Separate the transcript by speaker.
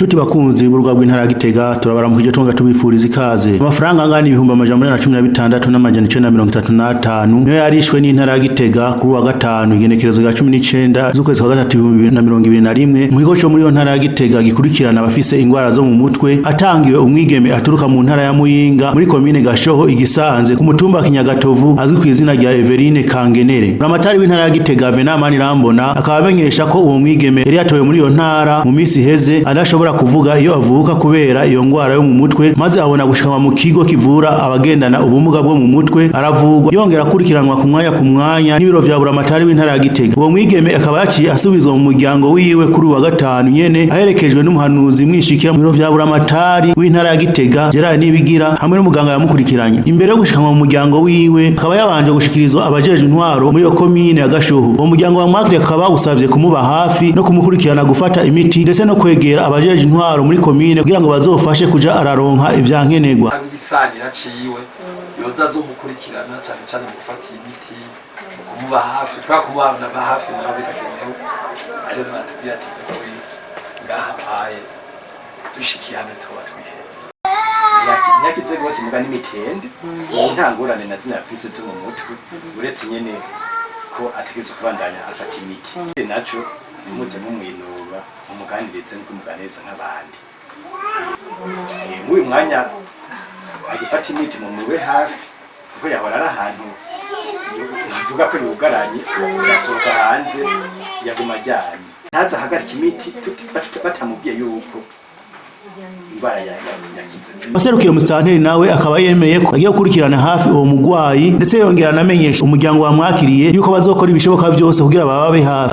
Speaker 1: Nshuti bakunzi b'urubuga rw'intara ya Gitega, turabaramukije tunga tubifuriza ikaze. Amafaranga angana 416,935 niyo yarishwe n'intara ya Gitega kuri wa gatanu, igenekerezo rya 19 z'ukwezi kwa gatatu 2021, mu kigo co muri iyo ntara ya Gitega gikurikirana abafise ingwara zo mu mutwe, atangiwe umwigeme aturuka mu ntara ya Muyinga, muri komine Gashoho, igisanze ku mutumba wa Kinyagatovu, azwi ku izina rya Everine Kangenere. Buramatari w'intara ya Gitega, Venamani Rambona, akaba amenyesha ko uwo mwigeme yari yatowe muri iyo ntara mu minsi iheze adashobora kuvuga iyo avuka kubera iyo ngwara yo mu mutwe, maze abona gushikanwa mu kigo kivura abagendana ubumuga bwo mu mutwe, aravugwa, yongera akurikiranwa ku mwanya ku mwanya n'ibiro vya buramatari w'intara ya Gitega. Uwo mwigeme akaba yaciye asubizwa mu muryango wiwe kuri uwa gatanu nyene, aherekejwe n'umuhanuzi mwishikira mu biro vya buramatari w'intara ya Gitega, Gerard Nibigira, hamwe n'umuganga yamukurikiranye. Imbere yo gushikanwa mu muryango wiwe, akaba yabanje gushikirizwa abajejwe intwaro muri iyo komine ya Gashoho. Uwo muryango wa mwakiriye akaba bawusavye kumuba hafi no kumukurikirana gufata imiti, ndetse no kwegera abajeje intwaro muri komine kugira ngo bazofashe kuja araronka ivyankenerwa.
Speaker 2: Ibisanira ciwe yoza azomukurikirana, cyane cyane mu gufata imiti, mu kumuba hafi, kubera kumuba hafi nawe birakenewe. Ariyo batubwiye ati: "Vy'ukuri ngaha paye dushikiye hano twaba twihenze."
Speaker 3: Ntiyakize rwose muga n'imitende. Ubu nta ngorane na zina afise zo mu mutwe, uretse nyene ko ategerezwa kubandanya afata imiti. Naco nimuze mumwinuba, mumuganirize nkuko muganiriza nk'abandi. Mw'uyu mwanya agifata imiti, mumube hafi, kuko yahora ari ahantu avuga ko yugaranye, yasohoka hanze yaguma aryamye. Ntaze ahagarika imiti batamubwiye yuko indwara yakize.
Speaker 1: Waserukiye umusitanteri nawe akaba yemeye ko agiye gukurikirana hafi uwo mugwayi, ndetse yongera anamenyesha umuryango wamwakiriye yuko bazokora ibishoboka vyose kugira bababe hafi.